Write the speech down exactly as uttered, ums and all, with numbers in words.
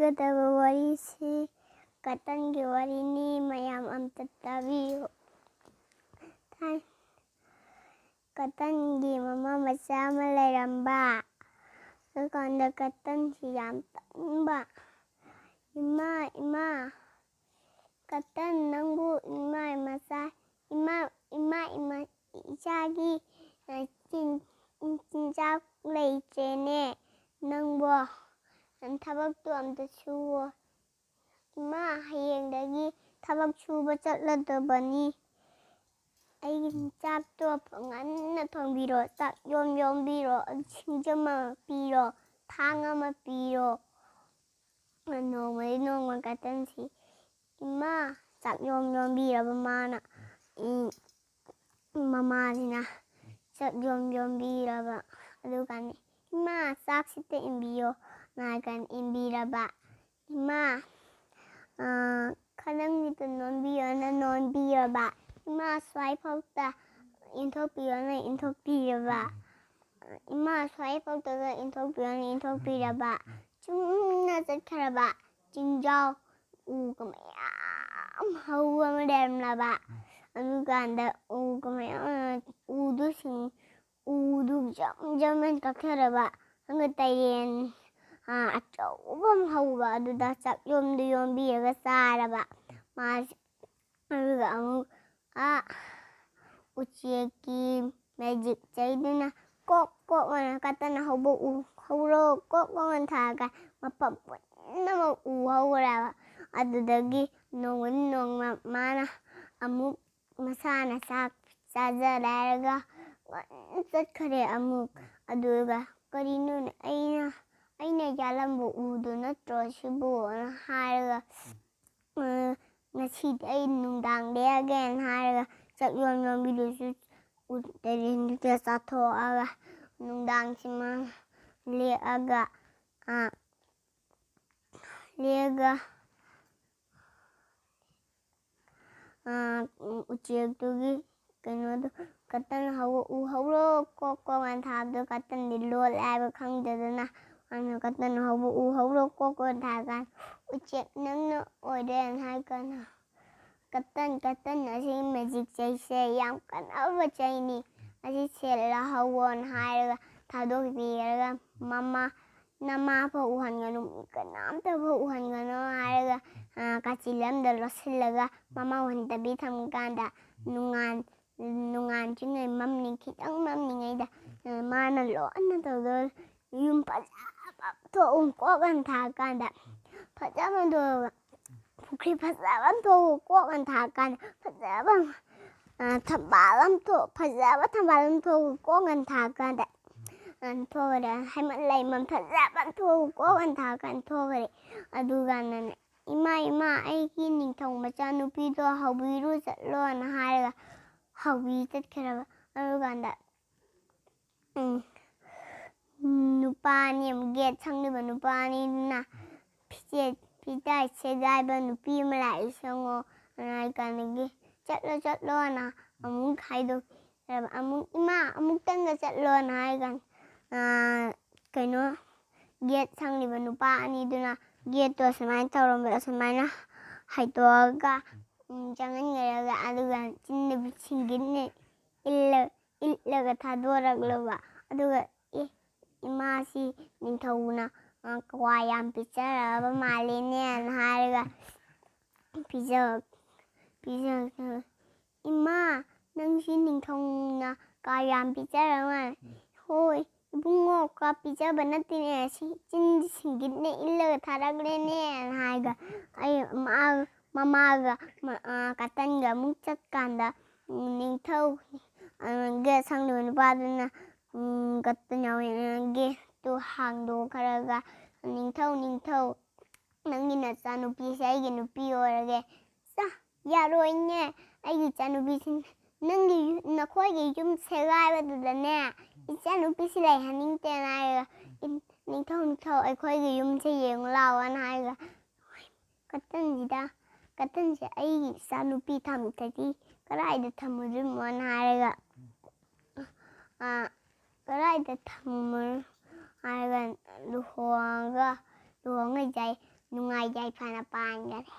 ꯒꯗꯕ ꯋꯥꯔꯤꯁꯤ ꯀꯇꯟꯒꯤ ꯋꯥꯔꯤꯅꯤ꯫ ꯃꯌꯥꯝ ꯑꯝꯇ ꯇꯥꯕꯤꯌꯨ꯫ ꯊꯥꯏ-, ꯀꯇꯟꯒꯤ ꯃꯃꯥ ꯃꯆꯥ ꯑꯃ ꯂꯩꯔꯝꯕ꯫ ꯑꯗꯨꯀꯥꯟꯗ ꯀꯇꯟꯁꯤ ꯌꯥꯝ ꯇꯟꯕ꯫ "ꯏꯃꯥ, ꯏꯃꯥ, ꯀꯇꯟ, ꯅꯪꯕꯨ ꯏꯃꯥ ꯃꯆꯥ, ꯏꯃꯥ, ꯏꯃꯥ, ꯏꯃꯥ, ꯏꯆꯥꯒꯤ, ꯑ, ꯆꯤꯟ-, ꯆꯤꯟꯖꯥꯛ ꯂꯩꯇ꯭ꯔꯦꯅꯦ꯫ ꯅꯪꯕꯣ, ꯅꯪ ꯊꯕꯛꯇꯨ ꯑꯝꯇ ꯁꯨꯋꯣ꯫ ꯏꯃꯥ, ꯍꯌꯦꯡꯗꯒꯤ ꯊꯕꯛ ꯁꯨꯕ ꯆꯠꯂꯗꯕꯅꯤ꯫ ꯑꯩꯒꯤ ꯆꯥꯛꯇꯣ ꯉꯟꯅ ꯊꯣꯡꯕꯤꯔꯣ, ꯆꯥꯛ ꯌꯣꯝ ꯌꯣꯝꯕꯤꯔꯣ, ꯁꯤꯡꯖꯝ ꯑꯃ ꯄꯤꯔꯣ, ꯊꯥꯡ ꯑꯃ ꯄꯤꯔꯣ"꯫ ꯅꯣꯡꯃꯗꯤ ꯅꯣꯡꯃ ꯀꯇꯟꯁꯤ ꯏꯃꯥ ꯆꯥꯛ ꯌꯣꯝ ꯌꯣꯝꯕꯤꯔꯕ ꯃꯥꯅ, ꯎꯝ, ꯃꯃꯥꯁꯤꯅ ꯆꯥꯛ ꯌꯣꯝ ꯌꯣꯝꯕꯤꯔꯕ꯫ ꯑꯗꯨꯀꯥꯟꯗ "ꯏꯃꯥ, ꯆꯥꯛꯁꯤꯇ ꯏꯟꯕꯤꯌꯣ" ꯍꯥꯏꯔꯀꯥꯟꯗ ꯏꯟꯕꯤꯔꯕ꯫ "ꯏꯃꯥ, ꯑ, ꯈꯗꯪꯁꯤꯇ ꯅꯣꯟꯕꯤꯌꯣꯅ ꯅꯣꯟꯕꯤꯔꯕ꯫ ꯏꯃꯥ, ꯁ꯭ꯋꯥꯏꯐꯥꯎꯇ ꯏꯟꯊꯣꯛꯄꯤꯌꯣꯅ ꯏꯟꯊꯣꯛꯄꯤꯔꯕ꯫ ꯏꯃꯥ, ꯁ꯭ꯋꯥꯏꯐꯥꯎꯇꯒ ꯏꯟꯊꯣꯛꯄꯤꯌꯣꯅ ꯏꯟꯊꯣꯛꯄꯤꯔꯕ"꯫ ꯆꯨꯝꯅ ꯆꯠꯈ꯭ꯔꯕ꯫ ꯆꯤꯡꯖꯥꯎ ꯎꯒ ꯃꯌꯥꯝ ꯍꯧꯕ ꯑꯃ ꯂꯩꯔꯝꯂꯕ꯫ ꯑꯗꯨꯀꯥꯟꯗ ꯎꯒ ꯃꯌꯥꯝ, ꯎꯗꯨꯁꯤꯡ, ꯎꯗꯨ ꯖꯝ ꯖꯝ ꯍꯥꯏꯅ ꯀꯛꯊꯔꯕ꯫ ꯑꯗꯨꯒ ꯇꯩꯔꯦꯟ, ꯑ, ꯑꯆꯧꯕ ꯑꯃ ꯍꯧꯕ, ꯑꯗꯨꯗ ꯆꯥꯛ ꯌꯣꯝꯗꯨ ꯌꯣꯝꯕꯤꯔꯒ ꯆꯥꯔꯕ ꯃꯥꯁꯦ꯫ ꯑꯗꯨꯒ ꯑꯃꯨꯛ, ꯑ, ꯎꯆꯦꯛꯀꯤ ꯃꯦꯖꯤꯛ ꯆꯩꯗꯨꯅ ꯀꯣꯛ ꯀꯣꯛ ꯑꯅ ꯀꯇꯟꯅ ꯍꯧꯕ ꯎ ꯍꯧꯔꯣ ꯀꯣꯛ ꯀꯣꯛ ꯑꯅ ꯊꯥꯔꯒ ꯃꯐꯝ ꯄꯨꯝꯅꯃꯛ ꯎ ꯍꯧꯈ꯭ꯔꯦꯕ꯫ ꯑꯗꯨꯗꯒꯤ ꯅꯣꯡꯃ ꯅꯣꯡꯃ ꯃꯥꯅ ꯑꯃꯨꯛ ꯃꯁꯥꯅ ꯆꯥꯛ ꯆꯥꯖꯔꯦ ꯍꯥꯏꯔꯒ ꯉꯟꯅ ꯆꯠꯈ꯭ꯔꯦ ꯑꯃꯨꯛ꯫ ꯑꯗꯨꯒ "ꯀꯔꯤꯅꯣꯅꯦ, ꯑꯩꯅ, ꯑꯩꯅ ꯌꯥꯜꯂꯝꯕ ꯎꯗꯨ ꯅꯠꯇ꯭ꯔꯣ ꯁꯤꯕꯨ?" ꯍꯥꯏꯔꯒ, "ꯑ, ꯉꯁꯤꯗꯤ ꯑꯩ ꯅꯨꯡꯗꯥꯡ ꯂꯦꯛꯑꯒꯦꯅ" ꯍꯥꯏꯔꯒ ꯆꯥꯛ ꯌꯣꯝ ꯌꯣꯝꯕꯤꯗꯨꯁꯨ ꯎ ꯇꯩꯔꯦꯟꯗꯨꯗ ꯆꯥꯊꯣꯛꯑꯒ ꯅꯨꯡꯗꯥꯡꯁꯤꯃ ꯂꯦꯛꯑꯒ, ꯑ, ꯂꯦꯛꯑꯒ, ꯑ, ꯎꯆꯦꯛꯇꯨꯒꯤ ꯀꯩꯅꯣꯗꯣ, ꯀꯇꯟ ꯍꯧ-, ꯎ ꯍꯧꯔꯣ ꯀꯣꯛ ꯀꯣꯛ ꯑꯅ ꯊꯥꯕꯗꯣ ꯀꯇꯟꯗꯤ ꯂꯣꯠꯂꯦ ꯍꯥꯏꯕ ꯈꯪꯗꯗꯅ ꯑꯗꯨꯅ ꯀꯇꯟ ꯍꯧꯕ ꯎꯍꯧꯔꯣ ꯀꯣꯛ ꯀꯣꯟ ꯊꯥꯔꯀꯥꯟꯗ, "ꯎꯆꯦꯛ ꯅꯪꯅ ꯑꯣꯏꯔꯦꯅ" ꯍꯥꯏꯔꯀꯥꯟꯗ, "ꯀꯇꯟ, ꯀꯇꯟ, ꯑꯁꯤ ꯃꯦꯖꯤꯛ ꯆꯩꯁꯦ ꯌꯥꯝ ꯀꯥꯟꯅꯕ ꯆꯩꯅꯤ, ꯑꯁꯤ ꯁꯦꯜꯂ ꯍꯧꯋꯣꯅ" ꯍꯥꯏꯔꯒ ꯊꯥꯗꯣꯛꯄꯤꯔꯒ, "ꯃꯃꯥ, ꯅꯃꯥ ꯐꯥꯎ ꯎꯍꯟꯒꯅꯨ, ꯃꯤ ꯀꯅꯥꯝꯇ ꯐꯥꯎ ꯎꯍꯟꯒꯅꯨ" ꯍꯥꯏꯔꯒ, ꯑ, ꯀꯥꯆꯤꯜ ꯑꯃꯗ ꯂꯣꯠꯁꯤꯜꯂꯒ ꯃꯃꯥ ꯎꯍꯟꯗꯕꯤ ꯊꯝꯀꯥꯟꯗ, ꯅꯣꯡꯉꯥꯟ-, ꯅꯣꯡꯉꯥꯟꯗ꯭ꯔꯤꯉꯩ ꯃꯝꯂꯤ-, ꯈꯤꯇꯪ ꯃꯝꯂꯤꯉꯩꯗ, ꯑ, ꯃꯥꯅ ꯂꯣꯟꯅ ꯇꯧꯗꯣꯏ ꯌꯨꯝ ꯐꯖꯕ ꯑꯃ ꯊꯣꯛꯎ ꯀꯣꯛ ꯑꯅ ꯊꯥꯔꯀꯥꯟꯗ, ꯐꯖꯕ ꯑꯃ ꯊꯣꯛꯑꯒ ꯄꯨꯈ꯭ꯔꯤ ꯐꯖꯕ ꯑꯃ ꯊꯣꯛꯎ ꯀꯣꯛ ꯑꯅ ꯊꯥꯔꯀꯥꯟꯗ, ꯐꯖꯕ ꯑꯃ, ꯑ, ꯊꯝꯕꯥꯜ ꯑꯃ ꯊꯣꯛ-, ꯐꯖꯕ ꯊꯝꯕꯥꯜ ꯑꯃ ꯊꯣꯛꯎ ꯀꯣꯛ ꯑꯅ ꯊꯥꯔꯀꯥꯟꯗ, ꯑ, ꯊꯣꯛꯈ꯭ꯔꯦ꯫ ꯍꯩꯃꯟ ꯂꯩꯃꯟ ꯐꯖꯕ ꯑꯃ ꯊꯣꯛꯎ ꯀꯣꯛ ꯑꯅ ꯊꯥꯔꯀꯥꯟꯗ ꯊꯣꯛꯈ꯭ꯔꯦ꯫ ꯑꯗꯨꯀꯥꯟꯗꯅꯦ, "ꯏꯃꯥ, ꯏꯃꯥ, ꯑꯩꯒꯤ ꯅꯤꯡꯊꯧ ꯃꯆꯥꯅꯨꯄꯤꯗꯣ ꯍꯧꯕꯤꯔꯨ ꯆꯠꯂꯣꯅ" ꯍꯥꯏꯔꯒ ꯍꯧꯕꯤ ꯆꯠꯈ꯭ꯔꯕ꯫ ꯑꯗꯨꯀꯥꯟꯗ, ꯎꯝ, ꯅꯨꯄꯥ ꯑꯅꯤ ꯑꯃ, ꯒꯦꯠ ꯁꯪꯂꯤꯕ ꯅꯨꯄꯥ ꯑꯅꯤꯗꯨꯅ, "ꯐꯤꯖꯦꯠ ꯐꯤꯗꯥꯏ ꯁꯦꯒꯥꯏꯕ ꯅꯨꯄꯤ ꯑꯃ ꯂꯥꯛꯏ, ꯁꯪꯉꯣ" ꯍꯥꯏ ꯀꯥꯟꯗꯒꯤ, "ꯆꯠꯂꯣ, ꯆꯠꯂꯣꯅ" ꯑꯃꯨꯛ ꯍꯥꯏꯗꯣꯛꯑꯦ꯫ ꯑꯃꯨꯛ, "ꯏꯃꯥ, ꯑꯃꯨꯛꯇꯪꯒ ꯆꯠꯂꯣꯅ" ꯍꯥꯏ ꯀꯥꯟꯗ, ꯑꯥ, ꯀꯩꯅꯣ, ꯒꯦꯠ ꯁꯪꯂꯤꯕ ꯅꯨꯄꯥ ꯑꯅꯤꯗꯨꯅ ꯒꯦꯠꯇꯣ ꯁꯨꯃꯥꯏꯅ ꯇꯧꯔꯝꯕ, ꯑꯁꯨꯃꯥꯏꯅ ꯍꯥꯏꯗꯣꯛꯑꯒ, ꯎꯝ, ꯆꯪꯍꯟꯈ꯭ꯔꯒ, ꯑꯗꯨꯒ ꯆꯤꯟꯗ ꯁꯤꯡꯒꯤꯠꯅ ꯏꯜꯂ-, ꯏꯠꯂꯒ ꯊꯥꯗꯣꯔꯛꯂꯕ꯫ ꯑꯗꯨꯒ, "ꯑꯦ, ꯏꯃꯥꯁꯤ ꯅꯤꯡꯊꯧꯅ, ꯑ, ꯀ꯭ꯋꯥ ꯌꯥꯝ ꯄꯤꯖꯔꯛꯑꯕ ꯃꯥꯜꯂꯦꯅꯦꯅ" ꯍꯥꯏꯔꯒ ꯄꯤꯖ-, ꯄꯤꯖ-, "ꯏꯃꯥ, ꯅꯪꯁꯤ ꯅꯤꯡꯊꯧꯅ ꯀ꯭ꯋꯥ ꯌꯥꯝ ꯄꯤꯖꯔꯛꯑꯕ ꯃꯥꯜꯂꯦ"꯫ "ꯍꯣꯏ, ꯏꯕꯨꯡꯉꯣ, ꯀ꯭ꯋꯥ ꯄꯤꯖꯕ ꯅꯠꯇꯦꯅꯦ, ꯁꯤ ꯆꯤꯟꯗ ꯁꯤꯡꯒꯤꯠꯅ ꯏꯜꯂꯒ ꯊꯥꯔꯛꯂꯦꯅꯦꯅ" ꯍꯥꯏꯔꯒ, ꯑꯩ ꯃꯥ-, ꯃꯃꯥꯒ ꯃ-, ꯑ, ꯀꯇꯟꯒ ꯑꯃꯨꯛ ꯆꯠꯀꯥꯟꯗ, ꯎꯝ, ꯅꯤꯡꯊꯧ, ꯑ, ꯒꯦꯠ ꯁꯪꯂꯤꯕ ꯅꯨꯄꯥꯗꯨꯅ, ꯎꯝ, ꯀꯇꯟ ꯌꯥꯎꯋꯦꯅ ꯒꯦꯠꯇꯨ ꯍꯥꯡꯗꯣꯛꯈ꯭ꯔꯒ, "ꯅꯤꯡꯊꯧ, ꯅꯤꯡꯊꯧ, ꯅꯪꯒꯤ ꯅꯆꯥꯅꯨꯄꯤꯁꯦ ꯑꯩꯒꯤ ꯅꯨꯄꯤ ꯑꯣꯏꯔꯒꯦ"꯫ "ꯆꯥ, ꯌꯥꯔꯣꯏꯅꯦ, ꯑꯩꯒꯤ ꯏꯆꯥꯅꯨꯄꯤꯁꯤ ꯅꯪꯒꯤ ꯌꯨ-, ꯅꯈꯣꯏꯒꯤ ꯌꯨꯝ ꯁꯦꯒꯥꯏꯕꯗꯨꯗꯅꯦ, ꯏꯆꯥꯅꯨꯄꯤꯁꯤ ꯂꯩꯍꯟꯅꯤꯡꯗꯦꯅ" ꯍꯥꯏꯔꯒ, ꯏꯟ-, "ꯅꯤꯡꯊꯧ, ꯅꯤꯡꯊꯧ, ꯑꯩꯈꯣꯏꯒꯤ ꯌꯨꯝꯁꯦ ꯌꯦꯡꯉꯨ ꯂꯥꯛꯑꯣꯅ" ꯍꯥꯏꯔꯒ, ꯀꯇꯟꯁꯤꯗ, "ꯀꯇꯟꯁꯦ ꯑꯩꯒꯤ ꯏꯆꯥꯅꯨꯄꯤ ꯊꯝꯗ꯭ꯔꯗꯤ ꯀꯗꯥꯏꯗ ꯊꯝꯃꯨꯗꯣꯏꯃꯣꯅ" ꯍꯥꯏꯔꯒ, ꯑ, "ꯀꯗꯥꯏꯗ ꯊꯝꯃꯨ?" ꯍꯥꯏꯔꯒ, ꯂꯨꯍꯣꯡꯉꯒ ꯂꯨꯍꯣꯡꯉ ꯌꯥꯏ ꯅꯨꯡꯉꯥꯏ ꯌꯥꯏꯐꯅ ꯄꯥꯟꯈꯔꯦ꯫